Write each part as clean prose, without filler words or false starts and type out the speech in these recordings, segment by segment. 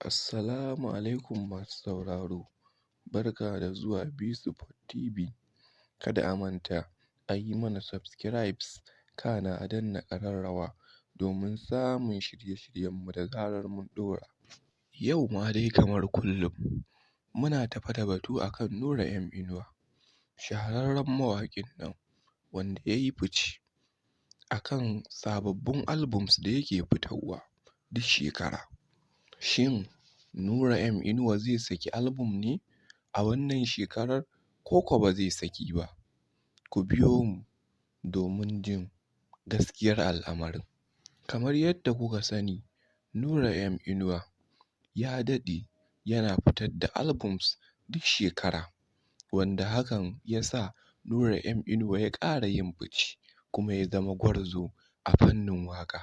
Assalamu alaikum masu sauraro, barka da zuwa Bisupport TV. Kada a manta a yi mana subscribes kana a danna ƙararrawa domin samun shirye-shiryenmu da zarar mun ɗora. Yau ma dai kamar kullum muna tafe da batu akan Nura M Inuwa, shahararren mawaƙin nan wanda ya yi fice akan sababbin albums da yake fitarwa duk shekara. Shin Nura M Inuwa zai saki album ne a wannan shekarar ko ko ba zai saki ba? Ku biyo mu domin jin gaskiyar al'amarin. Kamar yadda kuka sani, Nura M Inuwa ya daɗe yana fitar da albums duk shekara, wanda hakan ya sa Nura M Inuwa ya ƙara yin fice kuma ya zama gwarzo a fannin waƙa,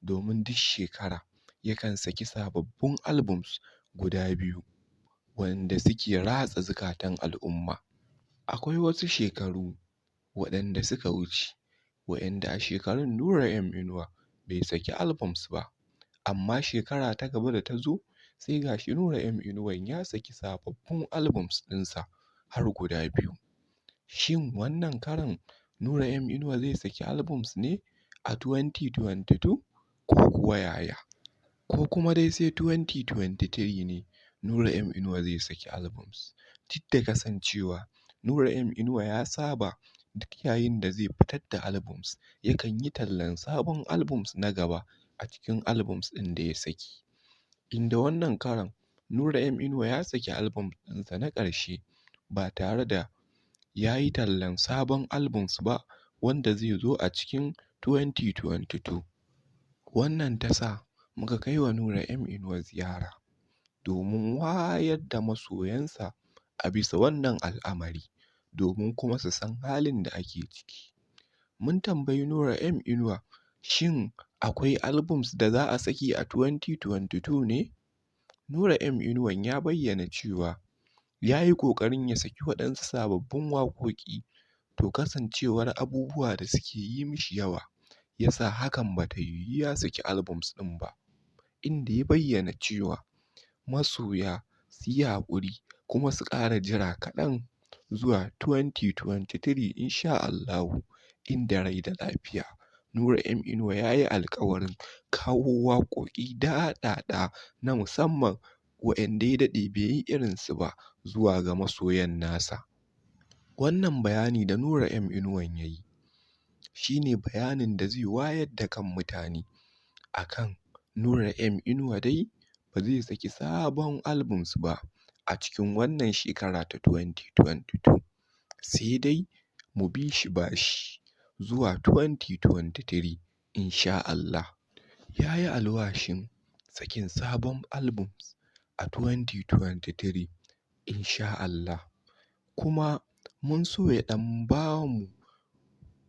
domin duk shekara yakan saki sababbin albums guda biyu wanda suke ratsa zukatan al'umma. Akwai wasu shekaru waɗanda suka wuce, waɗanda a shekarun Nura M Inuwa bai saki albums ba, amma shekara ta gaba da ta zo sai ga shi Nura M Inuwan ya saki sababbin albums ɗinsa har guda biyu. Shin wannan karon Nura M Inuwa zai saki albums ne a 2022 ko kuwa yaya? Ko kuma dai sai 2023 ne Nura M Inuwa zai saki albums? Duk da kasancewa Nura M Inuwa ya saba duk yayin da zai fitar da albums yakan yi tallan sabon albums na gaba a cikin albums ɗin da ya saki. Inda wannan karon Nura M Inuwa ya saki album ɗinsa na ƙarshe ba tare da ya yi tallan sabon albums ba wanda zai zo a cikin 2022. Wannan ta sa muka kai wa Nura M Inuwa ziyara domin wayar da masoyansa a bisa wannan al'amari, domin kuma su san halin da ake ciki. Mun tambayi Nura M Inuwa shin akwai albums da za a saki a 2022 ne? Nura M Inuwan ya bayyana cewa ya yi ƙoƙarin ya saki waɗansu sababbin waƙoƙi, to kasancewar abubuwa da suke yi mishi yawa ya sa hakan ba ta yiwu ya saki albums ɗin ba, inda ya bayyana cewa masoya su yi haƙuri kuma su ƙara jira kaɗan zuwa 2023 insha Allahu inda rai da lafiya. Nura M Inuwa ya yi alƙawarin kawo waƙoƙi daɗaɗa na musamman waɗanda ya daɗe bai yi irinsu ba zuwa ga masoyan nasa. Wannan bayani da Nura M Inuwan ya yi shi ne bayanin da zai wayar da kan mutane a kan Nura M Inuwa dai ba zai saki sabon albums ba a cikin wannan shekara ta 2022, sai dai mu bi shi bashi zuwa 2023 insha Allah. Ya yi alwashin sakin sabon albums a 2023 insha Allah, kuma mun so ya ɗan ba mu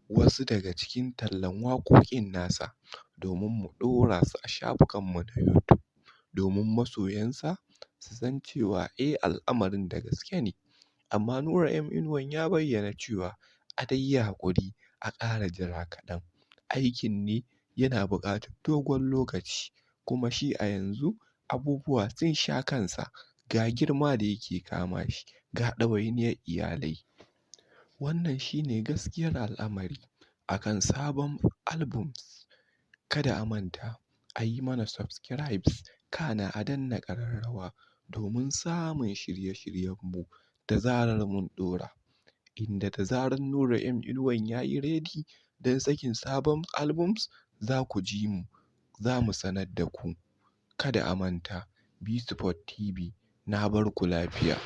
wasu daga cikin tallan waƙoƙin nasa domin mu ɗora su a shafukanmu na YouTube domin masoyansa su san cewa eh al'amarin da gaske ne. Amma Nura M Inuwan ya bayyana cewa a dai yi haƙuri a ƙara jira kaɗan, aikin ne yana buƙatar dogon lokaci, kuma shi a yanzu abubuwa sun sha kansa, ga girma da yake kama shi, ga ɗawainiyar iyalai. Wannan shi ne gaskiyar al'amari a kan sabon albums. Kada a manta a yi mana subscribes kana a danna ƙararrawa domin samun shirye-shiryenmu da zarar mun ɗora. Inda da zarar Nura M Inuwan ya yi ready don sakin sabon albums za ku ji mu, za mu sanar da ku. Kada a manta, Bisupport TV na bar ku lafiya.